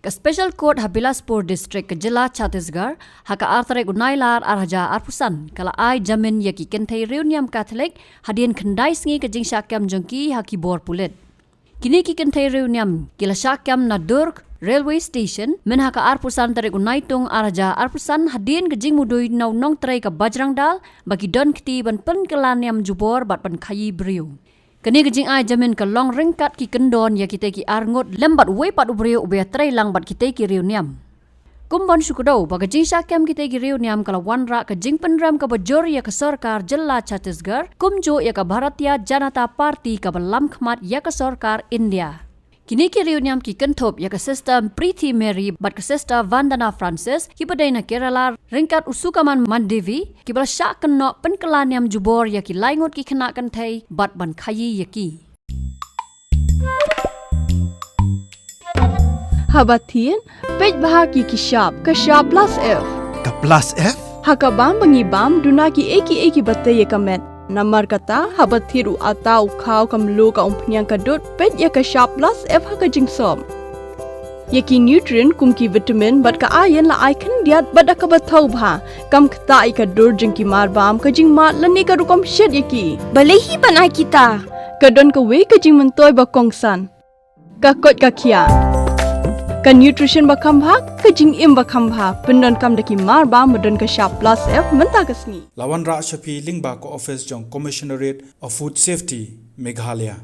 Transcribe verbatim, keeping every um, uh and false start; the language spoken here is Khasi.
Ka Special Court ha Bilaspur District ka jylla Chhattisgarh, ha ka ar tarik u Nailar ar hajar arphew san, ka la ai jamin ïa ki kynthei riewniam Catholic, hadien khyndai sngi ka jingshah kem jong ki ha ki bor pulit. Kine ki kynthei riewniam, ki la shah kem na Durg Railway Station, mynha ka arphew san tarik u Naitung ar hajar arphew san, hadien ka jingmudui na u nongtrei ka Bajrang Dal, ba ki don kti ban pynkylla niam jubor bad ban khaïi briew. Kane ka jingai jamin ka long ryngkat ki kyndon ïa kitei ki ar ngut lem bad uwei pat u briew uba ïatrei lang bad kitei ki riewniam. Kum ban shu kdew ba ka jingshah kem kitei ki riewniam ka la wanrah ka jingpynrem kaba jur ïa ka sorkar jylla Chhattisgarh, kumjuh ïa ka Bharatiya Janata Party kaba lam khmat ïa ka sorkar India. Kine ki riewniam ki kynthup ïa ka Sister Preeti Mary bad ka Sister Vandana Francis, kiba dei na Kerala, ryngkat u Sukaman Mandevi, kiba la shah kynnoh pynkylla niam jubor ïa ki lai ngut ki khynnah kynthei bad ban khaïi ïa ki. Haba thied, peit bha ïa ki shap, ka shap plus F. Ka plus F? Ha ka bam ba ngi bam, duna kiei kiei kiba tei ïa ka met. Namar kata, haba thied u atta u khaw, ka mluh, ka umphniang, ka dud, peit ïa ka shap plus F ha ka jingsop. Ïa ki nutrient kum ki vitamin bad ka iron la ai khyndiat bad da kaba thaw bha. Kam ktah ïa ka dur jong ki marbam, ka jingmad lane ka rukom shet ïa ki. Balei hi ban ai kita? Ka don kawei ka jingmyntoi ba kongsan. Ka koit ka khiah. Ka nutrition ba kham bha, ka jingim ba kham bha. Pyndonkam da ki marbam ba don ka shap plus F mynta ka sngi. La wanrah sha phi lyngba ka office jong Commissionerate of Food Safety, Meghalaya.